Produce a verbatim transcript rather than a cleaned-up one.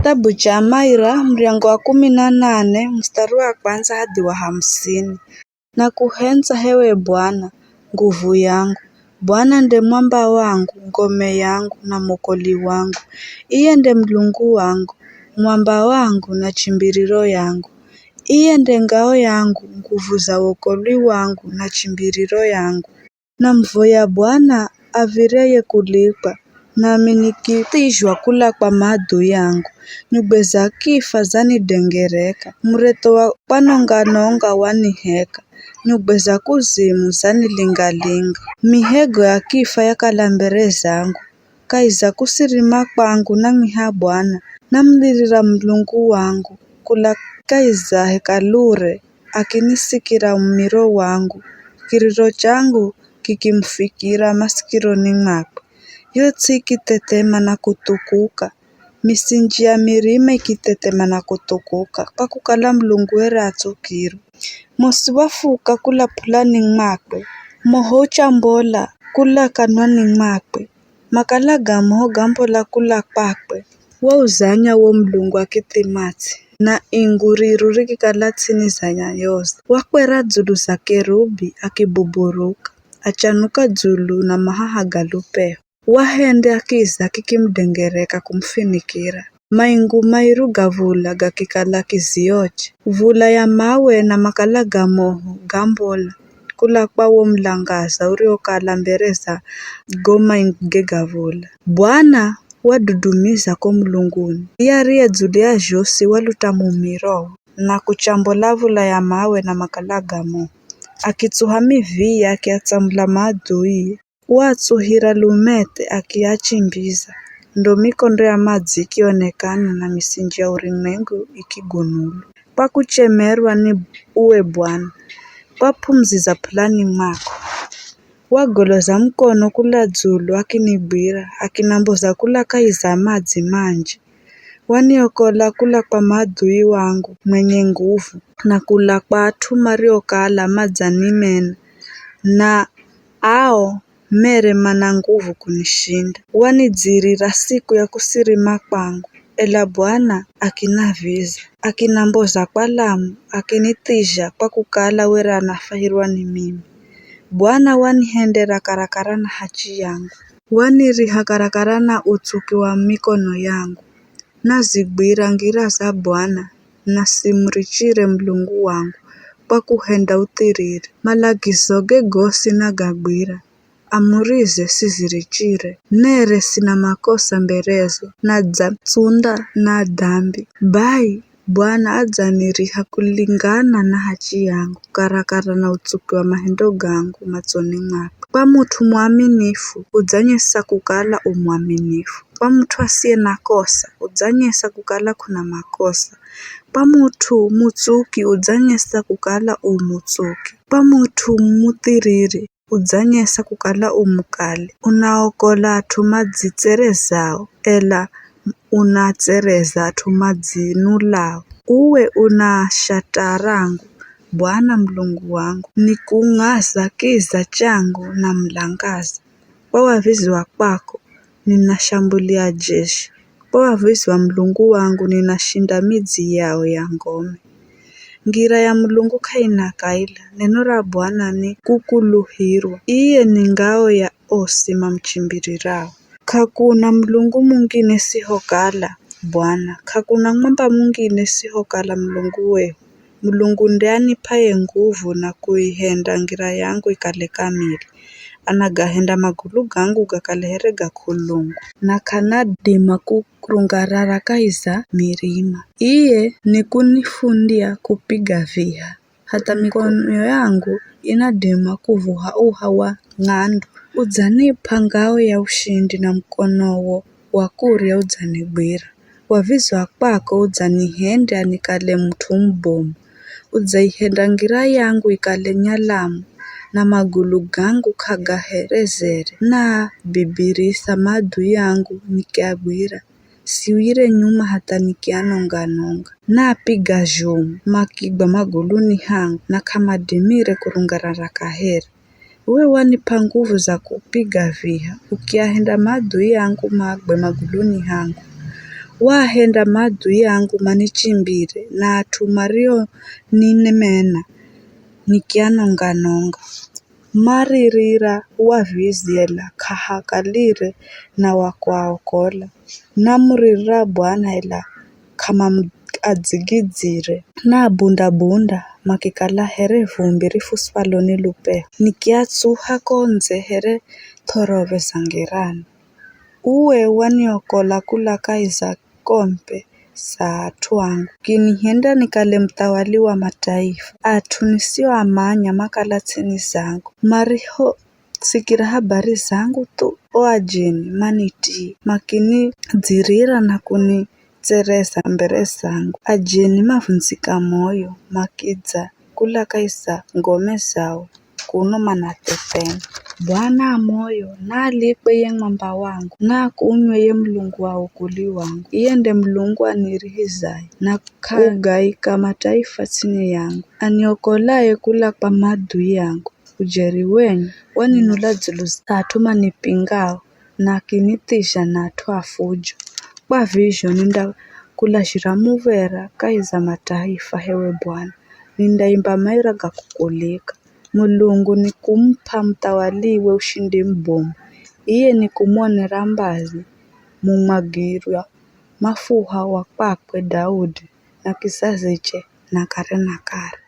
Kitabu cha Maira, muryango wa kumi na nane, mustari wa kwanza hadi wa hamsini. Na kuhendza hewe Bwana, nguvu yangu. Bwana nde mwamba wangu, ngome yangu na mwokoli wangu. Iye nde Mulungu wangu, mwamba wangu na chimbiriro yangu. Iye nde ngao yangu, nguvu za wokolwi wangu na chimbiriro yangu. Namuvoya Bwana av̱ireye kulikwa, nami nikithizhwa kula kwa maadui angu. Nyugwe za kifa zanidengereka, muretho wa kwanonga-nonga waniheka, nyugwe za kuzimu zanilinga-linga. Mihego ya kifa yakala mbere zangu, kahi za kusirima kwangu namwiha Bwana, namulirira Mulungu wangu kula kahi za hekalure, akinisikira umiro wangu, kiriro changu kikimufikira masikironi mwakwe. Yo ts'i ikithethema na kuthukuka, misinji ya mirima ikithethema na kuthukuka, kwa kukala Mulungu were atsukirwe. Mosi wafuka kula p'ulani mwakwe, moho uchambola kula kanwani mwakwe. Makala ga moho gambola kula kwakwe. Wauzanya wo Mulungu akithima ts'i, na ingu riru rikikala ts'ini za nyayo ze. Wakwera dzulu za kerubi akibuburuka, achanuka dzulu na mahaha ga lupeho. Wahende kiza kikimudengereka kumufinikira. Maingu mairu ga v̱ula gakikala kizioche. V̱ula ya mawe na makala ga moho gambola kula kwa wo mulangaza uriokala mbere za go maingu ge ga v̱ula. Bwana wadudumiza ko mulunguni, iye ariye dzulu ya zhosi waluta mumirowe, na kuchambola v̱ula ya mawe na makala ga moho. Akitsuha mivii akiatsamula maadui, waatsuhira lumethe akiachimbiza, ndo mikondo ya madzi ikionekana na misinji ya urumwengu ikigunulwa. Kwa kuchemerwa ni uwe Bwana, kwa p'umzi za p'ulani mwako. Wagoloza mukono kula dzulu akinigwira, akinamboza kula kahi za madzi manji. Waniokola kula kwa maadui wangu mwenye nguvu, na kula kwa at'u mariokala madzanimena, na ao mere mana nguvu kunishinda. Wanidzirira siku ya kusirima kwangu, ela Bwana akinaviza, akinamboza kwa lamu, akinithizha kwa kukala were anafwahirwa ni mimi. Bwana wanihendera karakara na hachi yangu, waniriha karakara na utsuki wa mikono yangu. Nazigwira ngira za Bwana, nasimurichire Mulungu wangu, kwa kuhenda uthiriri. Malagizoge gosi nagagwira, amurize sizirichire. Nere sina makosa mberezo, nadzatsunda na dhambi. Bai Bwana adzaniriha kulingana na hachi yangu, karakara na utsuki wa mahendo gangu matsoni mwakwe. Kwa mut'u mwaminifu, udzanyesa kukala u mwaminifu. Kwa mut'u asiye na kosa, udzanyesa kukala k'una makosa. Kwa mut'u mutsuki, udzanyesa kukala u mutsuki. Kwa mut'u muthiriri, udzanyesa kukala u mukali. Unaokola at'u madzitserezao, ela unatsereza at'u madzinulao. Uwe una shata rangu, Bwana Mulungu wangu, nikung'aza kiza changu na mulangaza. Kwa wav̱izwa kwako, ninashambulia jeshi. Kwa wav̱izwa Mulungu wangu, ninashinda midzi yao ya ngome. Ngira ya Mulungu k'aina kaila, neno ra Bwana ni kukuluhirwa. Iye ni ngao ya osi mamuchimbirirao. K'akuna Mulungu mungine sihokala Bwana, k'akuna mwamba mungine sihokala Mulungu wehu. Mulungu nde anip'aye nguvu na kuihenda ngira yangu ikale kamili. Anagahenda magulu gangu gakale here ga k'ulungu, na k'anadima kurungarara kahi za mirima. Iye nikunifundya kupiga viha, hatha mikono yangu inadima kuvuha uha wa ng'andu. Udzanip'a ngao ya ushindi, na mukonowo wa kurya udzanigwira. Wavizwa kwako udzanihenda nikale mut'u mubomu. Udzaihenda ngira yangu ikale nyalamu, na magulu gangu k'agaherezere. Nabibirisa maadui angu nikiagwira, siwire nyuma hatha nikianonga-nonga. Napiga zhomu, makigwa maguluni hangu, na k'amadimire kurungarara kaheri. Uwe wanip'a nguvu za kupiga viha, ukiahenda maadui angu magwe maguluni hangu. Wahenda madhui angu manichimbire, na at'u marioninimena nikianonga-nonga. Maririra wavizi ela k'ahakalire na wa kuaokola. Namuririra Bwana ela k'amamuadzigidzire. Naabunda-bunda makikala here vumbi rifuswalo ni lupeho. Nikiatsuha ko ndze here th'orove za ngerani. Uwe waniokola kula kahi za kombe za at'u angu, ukinihenda nikale muthawali wa mataifa. At'u nisioamanya makala ts'ini zangu. Marihosikira habari zangu thu, o ajeni manitii, makinidzirira na kunitsereza mbere zangu. Ajeni mavundzika moyo, makidza kula kahi za ngome zao kuno manathethema. Bwana a moyo, naalikwe ye mwamba wangu, naakunywe ye Mulungu wa ukuli wangu. Iye nde Mulungu anirihizaye, na k'augaika mataifa ts'ini yangu, aniokolaye kula kwa madhui angu. Ujeri wenye waninula dzulu za at'u manipingao, na akinithizha na at'u a fujo. Kwa vizho nindakulazhira muv̱era kahi za mataifa, h'ewe Bwana, nindaimba maira ga kukulika. Mulungu nikumup'a muthawaliwe ushindi mubomu, iye nikumuonera mbazi mumwagirwa mafuha wa kwakwe Daudi na kizaziche na kare na kare.